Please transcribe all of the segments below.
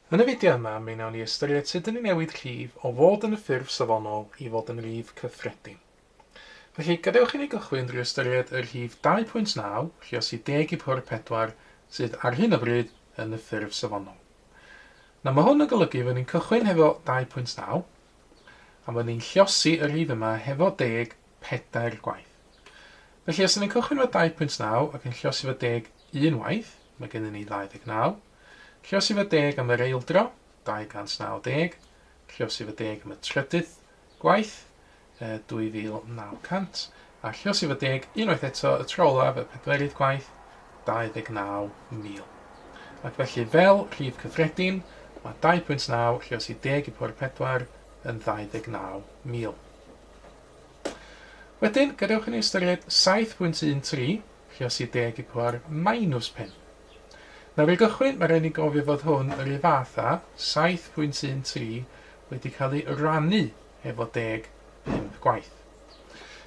Yn y fideo yma, mi wnawn ni ystyried sut dyn ni'n newid rhif o fod yn y ffurf safonol i fod yn rif cyffredin. Felly, gadewch i ni gychwyn drwy ystyried y rhif 2.9, lluosi deg i pwr 4, sydd ar hyn o bryd yn y ffurf safonol. Nawr, mae hwn yn golygu fod ni'n cychwyn hefo 2.9, a bod ni'n lluosi y rhif yma hefo deg pedair gwaith. Felly, os ydyn ni'n cychwyn efo 2.9 ac yn lluosi efo deg un waith, mae gennym ni 29. Lluosi efo deg am yr eildro, 290. Lluosi efo deg am y trydydd gwaith, 2900. A lluosi efo deg unwaith eto y tro olaf, y pedwerydd gwaith, 29,000. Ac felly, fel rhif cyffredin, mae 2.9 lluosi deg i pwr 4 yn 29,000. Wedyn, gadewch i ni ystyried 7.13, lluosi deg i pŵer minus 5. Nawr i gychwyn, mae rhaid ni gofio fod hwn yr un fath â 7.13 wedi cael ei rannu efo deg 5 gwaith.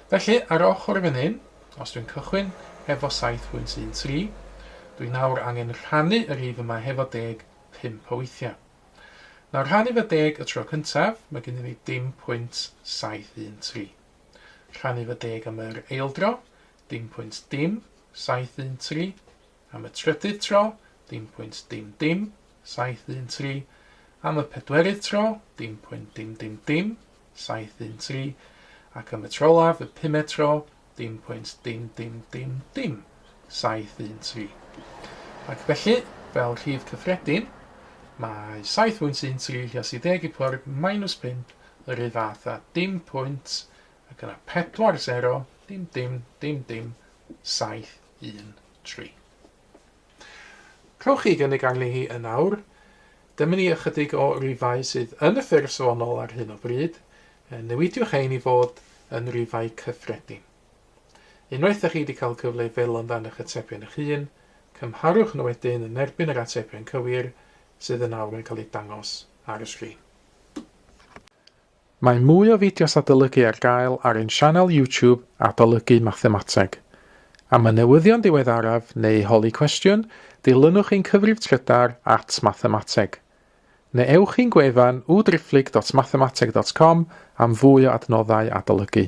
Felly, ar ochr fan hyn, os dwi'n cychwyn efo 7.13, dwi nawr angen rhannu y rhif yma hefo deg 5 o weithiau. Nawr rhannu fo deg y tro cyntaf, mae gennym ni dim pwynt 713. Rhannu fo deg am yr eildro, dim pwynt dim 713. Am y trydydd tro, dim pwynt dim dim 713. Am y pedwerydd tro, dim pwynt dim dim dim 713. Ac am y tro olaf, y pumed tro, dim pwynt dim dim dim dim 713. Ac felly, fel rhif cyffredin, mae 7.13 lluosi deg i pwr minus 5 yr un fath â dim pwynt ac yna 4 0 dim dim dim dim 7 1 3. Rhowch chi gynnig arni hi yn awr. Dyma ni ychydig o rifau sydd yn y ffurf safonol ar hyn o bryd. Newidiwch ein i fod yn rifau cyffredin. Unwaith ydych chi wedi cael cyfle i feddwl amdan eich atebion eich hun, cymharwch nhw wedyn yn erbyn yr atebion cywir sydd yn awr yn cael eu dangos ar y sgrin. Mae mwy o fideos adolygu ar gael ar ein sianel YouTube Adolygu Mathemateg. Am y newyddion diweddaraf neu holi cwestiwn, dilynwch ein cyfrif trydar at Mathemateg. Neu ewch i'n gwefan www.mathemateg.com am fwy o adnoddau adolygu.